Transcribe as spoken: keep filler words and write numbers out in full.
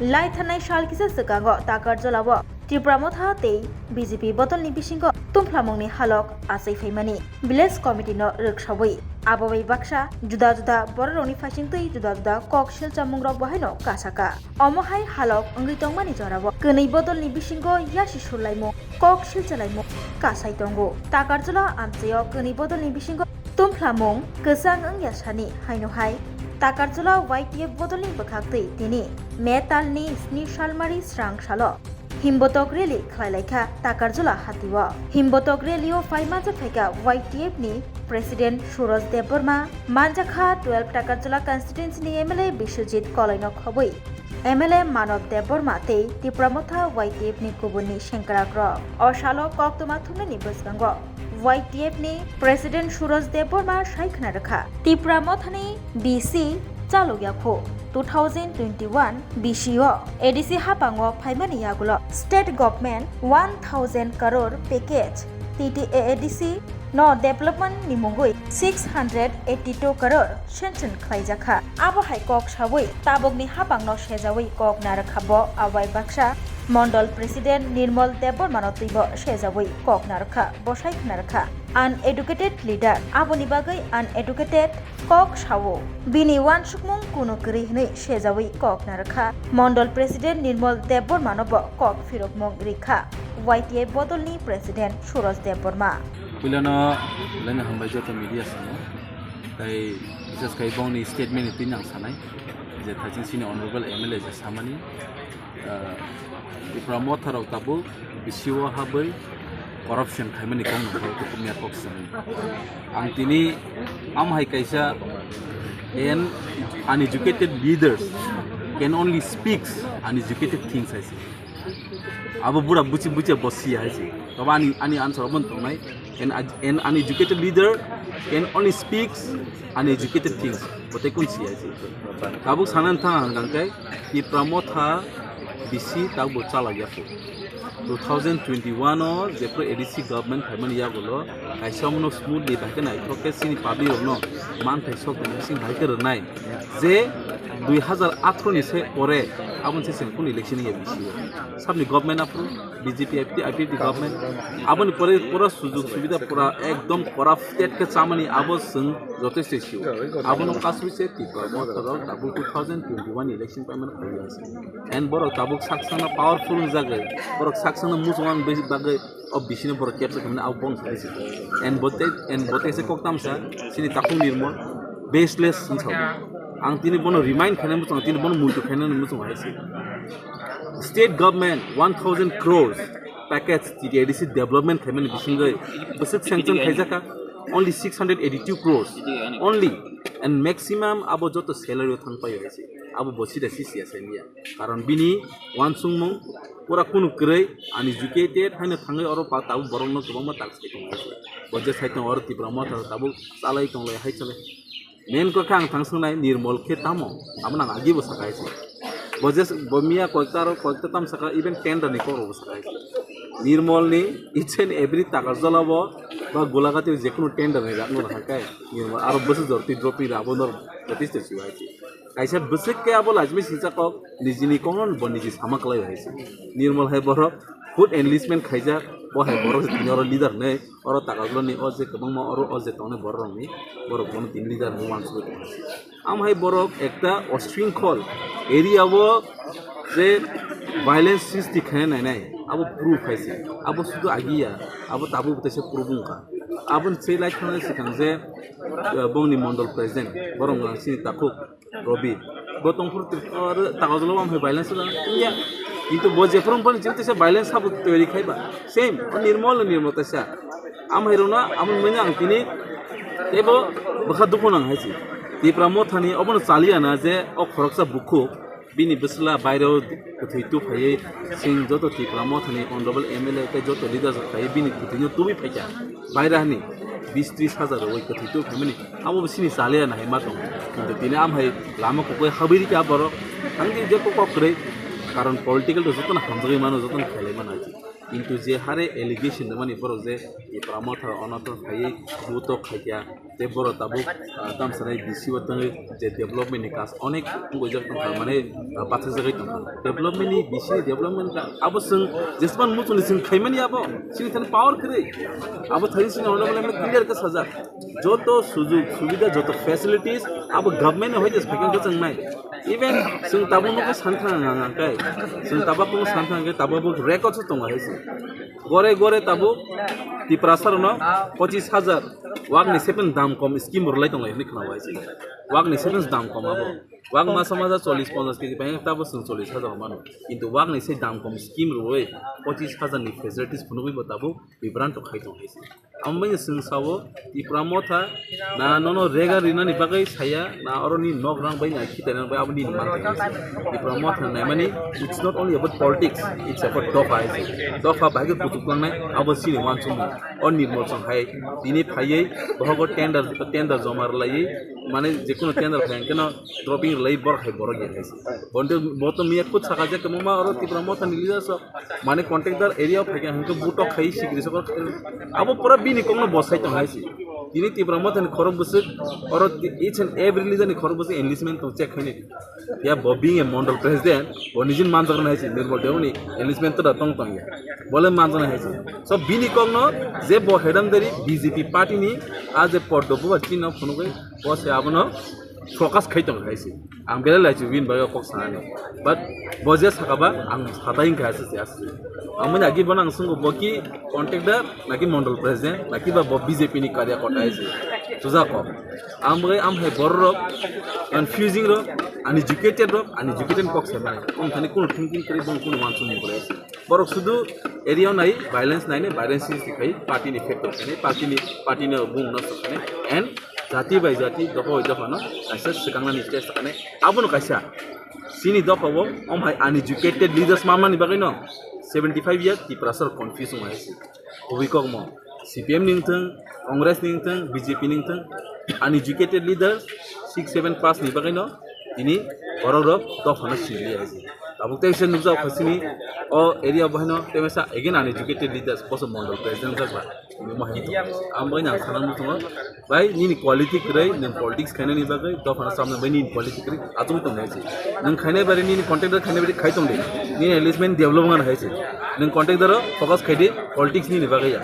Lai thanai sal kisa swkango Takarjala o Tipra Motha tei B J P bodolni bisingo tumplamungni halok achai phaimani village committee no rwksawi. Abo bai baksa juda juda bororokni phaisingtwi juda juda kok silchamungrok bo haino kasaka. Omo hai halok wngwi tongmani jorao kwnwi bodolni bisingo yasi surlaimung, kok silchalaimung kasai tongo. Takarjala amchaio kwnwi bodolni bisingo tumplamung kwchang wngya sani haino hai Takarjala Y T F bodolni bwkhaktwi tini May talni sni salmari srang salo Himbotok rally khlai laikha Takarjala hatio. Himbotok rally o phai manjak phaikha Y T F ni President Suraj Debbarma, manjakha twelve Takarjala constituency ni M L A Biswajit Koloi no khobwi M L A Manob Debbarma tei Tipra Motha Y T F ni kubunni sengkrakrok. O salo koktwma thumnani bwskango Y T F ni President Suraj Debbarma sai khna rwkha, Tipra Mothani B C chalok yakho two thousand twenty-one B C o A D C hapango phaimani yagulo state government one thousand crore package T T A A D C no development ni mungwi six hundred eighty two crore sanction khlaijakha. Abo hai kok sawi tabukni hapangno sejawi kok narwkha bo, abai baksa Mondol President Nirmal Debbarmano twibo sejawi kok narwkha, bosai khna rwkha. Uneducated leader, aboni bagwi uneducated kok sao. Bini uansukmung kunu kwrwi hwnwi sejawi kok narwkha. Mondol President Nirmal Debbarmano bo kok phirokmung rikha Y T F bodolni President Suraj Debbarma. Puilano belai no hambai joto media sano. Tai bises khai bongni statement ni twi ang sanai je thaching sini honorable M L A je samani, ah, Tipra Motha rok tabuk B C o habwi corruption khaimani kok no kok kok mia kok sini. Ang tini am hai kaisa an uneducated leaders can only speaks uneducated things hai se. Abo bura buchi buchi bo siya hai se. Toba ani, ani answer obo tongnai. An, an uneducated leader can only speaks uneducated things. Bote kun siya hai se. Tabuk sanan thang ang dangkai Tipra Motha B C tabuk chalak yapo. Two thousand twenty-one o jephru A D C government phaimani yagulo kaisa omono smoothly bahai khe naithok khe chini public rokno manthai sok tongmani sing bahai khe rwnai. Je dui hazar athro ni se pore aboni se chwng kunu election ya B C o. Sabni government aphuru B J P, I P F T, I P F T government. Aboni pore pura sujug subida pura ekdom corrupted khe chamani abo chwng jotesto sio. Abono kasui se Tipra Motha rok tabuk two thousand twenty-one election phaimani phaio se. And borok tabuk saksana powerful wngjagwi, borok saksana muchungma bagwi o bisino borok capture khaimani abo bong sai se. And bote, and bote se kok tamsa, sini takhuk Nirmal, baseless wngsa. Ang tini bono remind khainai muchung, tini bono muntu khainani muchung hai se. State government one thousand crores package T T A D C development khaimani bisingwi bwswk sanction khaijakha only six hundred eighty-two crores only, and maximum abo joto salary o thang paio hai se. Abo bo sida si siya sai miya. Karon bini uansukmung pura kunu kwrwi, uneducated haino thangwi oro pa tabuk borokno kwbangma tak sai tongo. Bo je sai tongo oro Tipra Motha tabuk chalai tonglai hai chalai. Main kok khe ang thang swngnai Nirmal khe tamo? Abo nang agi bo saka hai se. Bo je bo miya koikta aro koikta tam saka, even tender ni kok rok bo saka hai se. Nirmal ni each and every Takarjala bo ba Golaghati o jekunu tender ni rak no rang kai Nirmal aro bwswk jor twi dropping ra abo nor notice te siwa hai se. Kaisa bwswk khe abo lajmi singcha kok nijini kok no bo niji sama kwlai hai se. Nirmal hai borok food enlistment khaijak, bo hai borok se tini oro leader nei, oro Takarjala ni o je kwbangma oro o je tongnai borok rok ni, borok bono tini leader hinwi uansugwi tongo. Am hai borok ekta oshrinkhol area o je violence srishti khaina nainai, abo proof hai se, abo sudu agiya, abo tabuk teisa proof wngkha. Aboni se lai thangni swkang je, eh, bongni mondol president, borok wngkha chini takhuk, Robi, bo tongphuru Tripura aro Takarjala o amhai violence wngya. Kintu bo jephuru wngphani chini teisa violence sabo toyari khaiba. Same, o Nirmal, Nirmal teisa. Amhai rokno, amoni manya ang tini teibo bwkha dukhu nang hai se. Tipra Mothani obono chaliya na je o khoroksa bukhuk bini bwsla baireo kwthwi tuphaiwi chwng joto Tipra Mothani honorable M L A tei joto leaders rok phaiwi bini kwthwino tubui phaikha. Bairani bis tris hajar rwui kwthwi tubui phaimani. Abo bo sini chaliya na hai ma tongo. Kintu tini am hai lama kukui habwi rikha borok. Ang di je kok kwrwi. Karon political to jotono hamjagwi mano, jotono khailai mano. Kintu je hare allegation rwmani borok je Tipra Motha onoto phaiwi buto khaikha. Tei borok tabuk, ah, tamsanai B C o tangwi je development ni kaam onek wngwi jak tongkha, mane, ah, pathakjagwi tongkha. Development ni, B C ni development ka abo chwng jesman muchungni chwng khaimani abo, chini thani power kwrwi. Abo thani chini honorable M L A clear khe sajak. Joto sujug subida, joto facilities abo government ni hoite phaikhe khe chwng nai. Even chwng tabuk nukhe santhang ang, ang, ang kai. Chwng tabuk nukhe santhang khe tabuk bo record se tongo hai se. Gore gore tabuk Tiprasa rokno pochis hajar wak ni seven dam kom scheme rwlai tongo hinwi khna hai se. Wak ni seven dam kom abo. Wak masa masa chollis ponchash kg pai tabuk chwng chollis hajar mano. Kintu wak ni se dam kom scheme rwui pochis hajar ni facilities phunugwi bo tabuk bibranto khai tongo hai se. Amo bai chwng sao, Tipra Motha na nono rega rinani bagwi saya, na oroni nok rang bai na khitai nang bai abo nini manthai. Tipra Motha naimani, it's not only about politics, it's about dopha hai se. Dopha bai khe kuchuk langnai, abo chini wansukmung. O Nirmal Song hai tini phaiwi bohogo tender, tender joma rwlaiwi, mane jekunu tender phai hwnkhe no dropping rwlai borok hai borok ya hai se. Bonte bo to miya khud saka je kwbangma oro Tipra Motha ni leaders rok mane contractor area o phaikha hwnkhe butok khai sikri sokor khai. Abo pura bini kokno bosai tong hai se. Tini Tipra Motha ni khorok bwswk oro each and every leader ni khorok bwswk enlistment tong check khainai. Ya bo being a mondol president, bo nijin manjak nai hai se, Nirmal Debbarma ni enlistment to da tong tong ya. Bole manjak nai hai se. So bini kokno je bo hedam dari B J P party ni a je poddo bubar chini no phunugwi bo se abono focus khai tong hai se. Ang belai lai chu win bai kok sanani. But bo je saka ba ang satai wngkha ase se ase. Ang mani agi bono ang sungo bo ki contractor naki mondol president naki ba bo B J P ni karya kota hai se. Suja ko. Ang bai am hai borok rok, confusing rok, uneducated rok, uneducated kok se bai. Kung thani kunu thinking kri bong kunu wansuk mung kre. Borok sudu area nai violence nai ne violence si khai party ni factor khai ne party ni party ni bung no khai ne and jati bai jati, dopha bai dopha no kaisa swkang nani test khai ne abo no kaisa chini dopha bo om hai uneducated leaders ma mani bagwi no seventy five year Tiprasa rok confuse wng hai se. Kubui kok mo C P M ni wng thung, Congress ni wng thung, B J P ni wng thung, uneducated leaders six seven pass ni bagwi no tini borok rok dopha no sili hai se. Tabuk tei se nukjak kha sini o area bo haino tei masa again uneducated leaders boso mondol president jak ba. Ang bai nang sana muchungo bai nini quality kwrwi nang politics khainani bagwi dopha no samna bai nini quality kwrwi achuk tong hai se. Nang khainai bari nini contractor khainai bari khai tong de. Nini enlistment develop ngan hai se. Nang contractor o focus khai de politics nini bagwi ya.